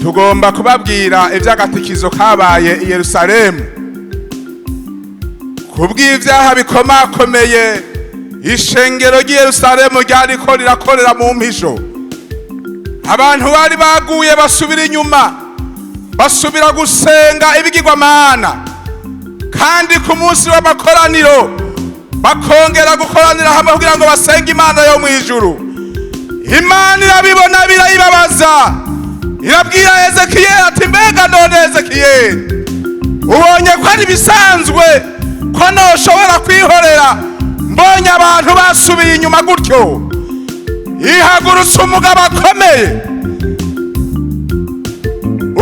Tugomba kubabwira iby'agatikizo kabaye i Yerusalemu kubw'ibyaha bikomakomeye ishengero ry'i Yerusalemu ryariko rirakorera mu mpisho. Abantu bari baguye basubira inyuma, basubira gusenga ibigirwamana, kandi ku munsi w'amakoraniro bakongera gukoranira hamwe kugira ngo basenge Imana yo mu ijuru. Imana irabibona, birayibabaza, irabwira Ezekiyeli ati: "Mbega none Ezekiyeli, ubonye ko ari ibisanzwe ko noshobora kwihorera mbonye abantu basubiye inyuma gutyo?" Ihagurutse umugabo akomeye,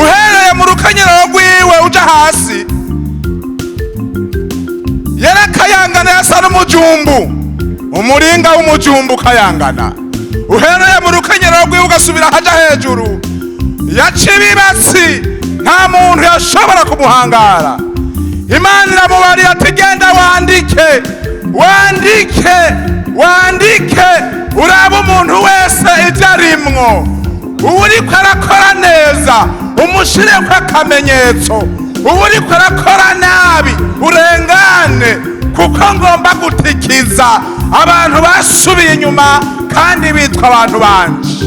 uhereye mu rukenyerero rwiwe uja hasi yarakayangana, yasa n'umujumbu, umuringa w'umujumbu ukayangana. Uhereye mu rukenyerero rwiwe ugasubira haja hejuru, yaca ibibatsi, nta muntu yashobora kumuhangara. Imana iramubarira ati: "Genda wandike, wandike, wandike, urabe umuntu wese ibyo arimwo. Uwuriko arakora neza umushireko akamenyetso, uwuriko arakora nabi urengane, kuko ngomba gutikiza abantu basubiye inyuma kandi bitwa abantu banje."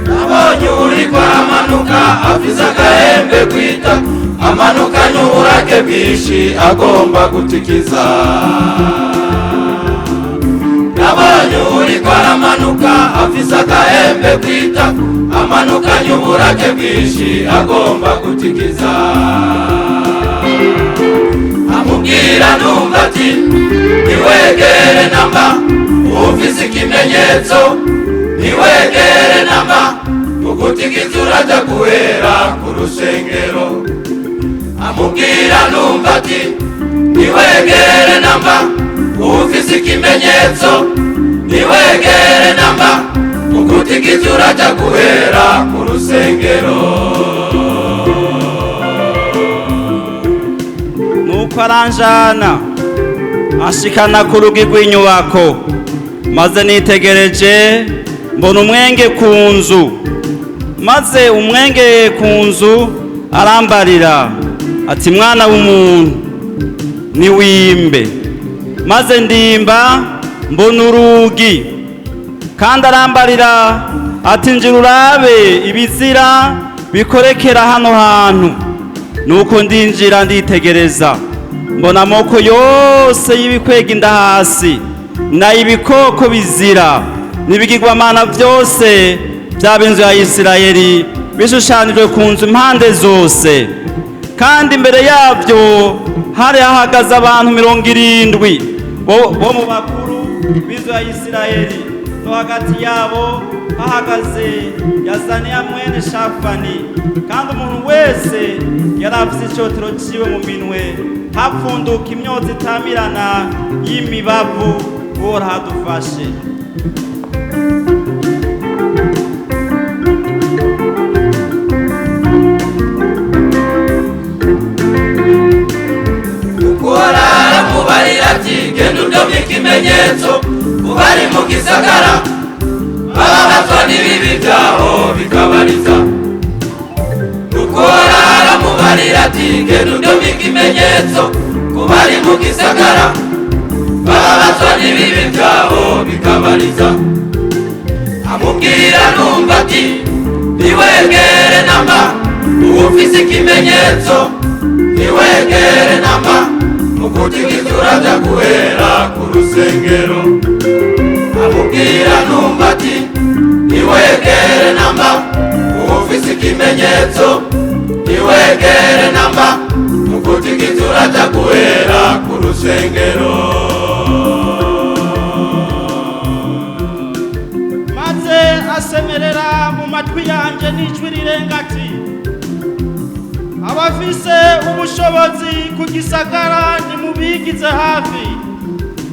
Nabonye uriko aramanuka afise agahembe kwita, amanukanye uburake bwinshi, agomba gutikiza. Nabonye uriko aramanuka afise agahembe kwita, amanukanye uburake bwinshi, agomba gutikiza. Amubwira numva ati: "Niwegere namba ufise ikimenyetso, niwegere namba, ugutikiza uraja guhera ku rusengero." Amubwira numva ati: "Niwegere namba ufise ikimenyetso, niwegere namba, ugutikiza uraja guhera ku rusengero." Nuko aranjana anshikana ku rugi rw'inyubako, maze nitegereje mbona umwenge ku nzu. Maze umwenge ku nzu arambarira ati: "Mwana w'umuntu, niwimbe." Maze ndimba, mbona urugi. Kandi arambarira ati: "Njira urabe ibizira bikorekera hano hantu." Nuko ndinjira, nditegereza, mbona amoko yose y'ibikwega inda hasi n'ay'ibikoko bizira n'ibigirwamana byose by'ab'inzu ya Isirayeli bishushanijwe ku nzu impande zose. Kandi imbere yabyo hari hahagaze abantu 70 bo mu bakuru b'inzu ya Isirayeli, no hagati yabo hahagaze Yazaniya mwene Shafani. Kandi umuntu wese yari afise icotero ciwe mu minwe, hapfunduka imyotsi itamirana y'imibavu. Uhoraho adufashe. Ukora aramubarira ati: "Genda udomye ikimenyetso ku bari mu gisagara, bababazwa n'ibibi byaho bikabariza." Ukora aramubarira ati: "Genda udomye ikimenyetso ku bari mu gisagara, bababazwa n'ibibi byaho bikabariza." Amubwira numva ati: "Niwegere namba ufise ikimenyetso, niwegere namba, ukutikiza uraja guhera ku rusengero." Amubwira numva ati: "Niwegere namba ufise ikimenyetso, niwegere namba, ukutikiza uraja guhera ku rusengero." Maze asemerera mu matwi yanjye n'ijwi rirenga ati: "Abafise ubushobozi ku gisagara nimubigize hafi,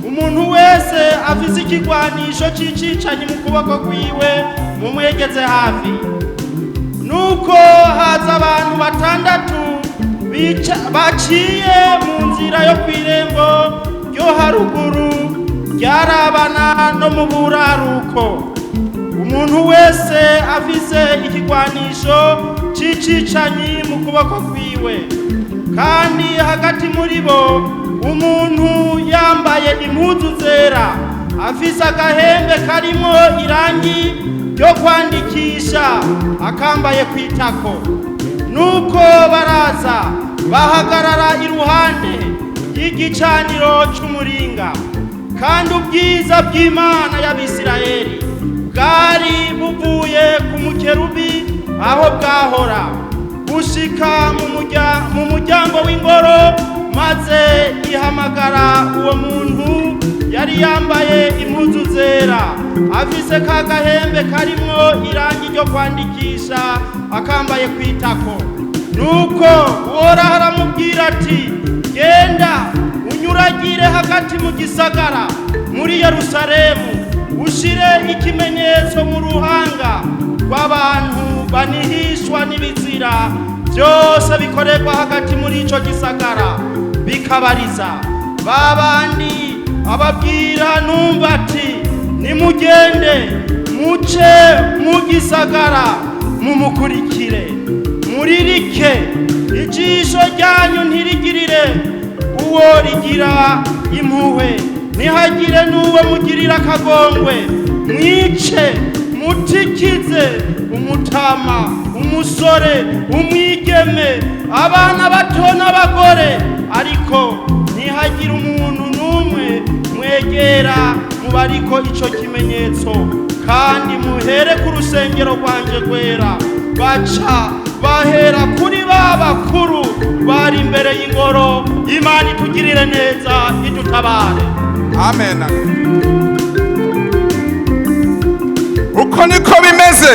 umuntu wese afise ikigwanisho c'icicanyi mu kuboko kwiwe mumwegeze hafi." Nuko haza abantu batandatu. Baciye mu nzira yo kw'irembo ryo haruguru ryarabana no mu buraruko, umuntu wese afise ikigwanisho c'icicanyi mu kuboko kwiwe, kandi hagati muri bo umuntu yambaye impuzu zera, afise agahembe karimo irangi ryo kwandikisha, akambaye kw'itako. Nuko baraza bahagarara iruhande y'igicaniro c'umuringa, kandi ubwiza bw'Imana y'Abisirayeli bwari buvuye ku mukerubi aho bwahora gushika mu muryango w'ingoro. Maze ihamagara uwo muntu yari yambaye impuzu zera, afise ka gahembe karimwo irangi ryo kwandikisha, akambaye kw'itako. Nuko Uhoraho aramubwira ati: "Genda unyuragire hagati mu gisagara muri Yerusalemu, ushire ikimenyetso mu ruhanga rw'abantu banihishwa n'ibizira byose bikorerwa hagati muri ico gisagara bikabariza." Babandi ababwira numva ati: "Nimugende muce mu gisagara, mumukurikire, muririke, ijisho ryanyu ntirigirire uwo rigira impuhwe, ntihagire n'uwo mugirira akagongwe. Mwice, mutikize umutama, umusore, umwigeme, abana bato n'abagore, ariko ntihagire umuntu n'umwe mwegera mubariko ico kimenyetso, kandi muhere ku rusengero rwanje rwera." Baca bahera kuri ba bakuru bari imbere y'ingoro. Imana itugirire neza, idutabare. Amen. Uko niko bimeze.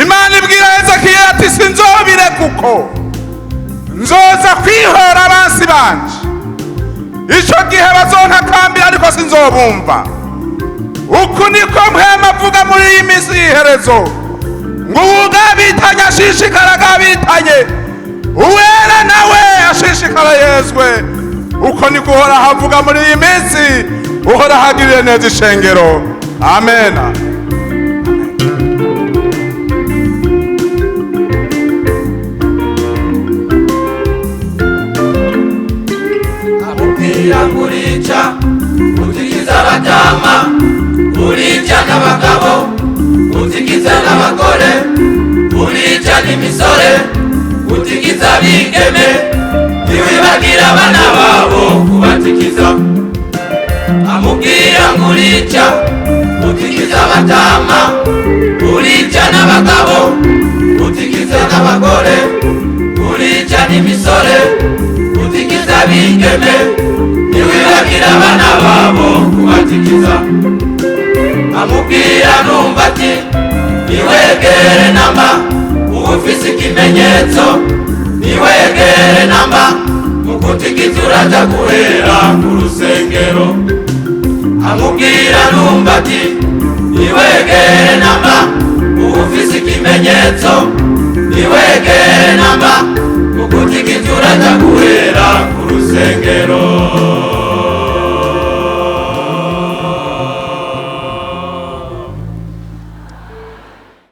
Imana ibwira Ezekiyeli ati: "Sinzobireka uko, nzoza kwihora abansi banje. Ico gihe bazontakambira, ariko sinzobumva." Uku niko Mpwemu avuga muri iyi minsi y'iherezo, ngo uwugabitanye ashishikara agabitanye, uwera nawe ashishikara yezwe. Uko niko Uhoraho avuga muri iyi minsi. Uhoraho agirire neza ishengero. Amena. Amubwira ngo: "Urica, utikiza abatama, urica n'abagabo, utikiza n'abagore, urica n'imisore, utikiza abigeme, ntiwibagira abana babo kubatikiza." Amubwira ngo: "Urica, utikiza abatama, urica n'abagabo, utikiza n'abagore, urica n'imisore, utikiza abigeme, ntiwibagira abana babo kubatikiza." Amubwira numva ati: "Niwegere namba uba ufise ikimenyetso, niwegere namba mukutikiza, uraja guhera ku rusengero." Amubwira numva ati: "Niwegere namba uba ufise ikimenyetso, niwegere namba mukutikiza, uraja guhera ku rusengero."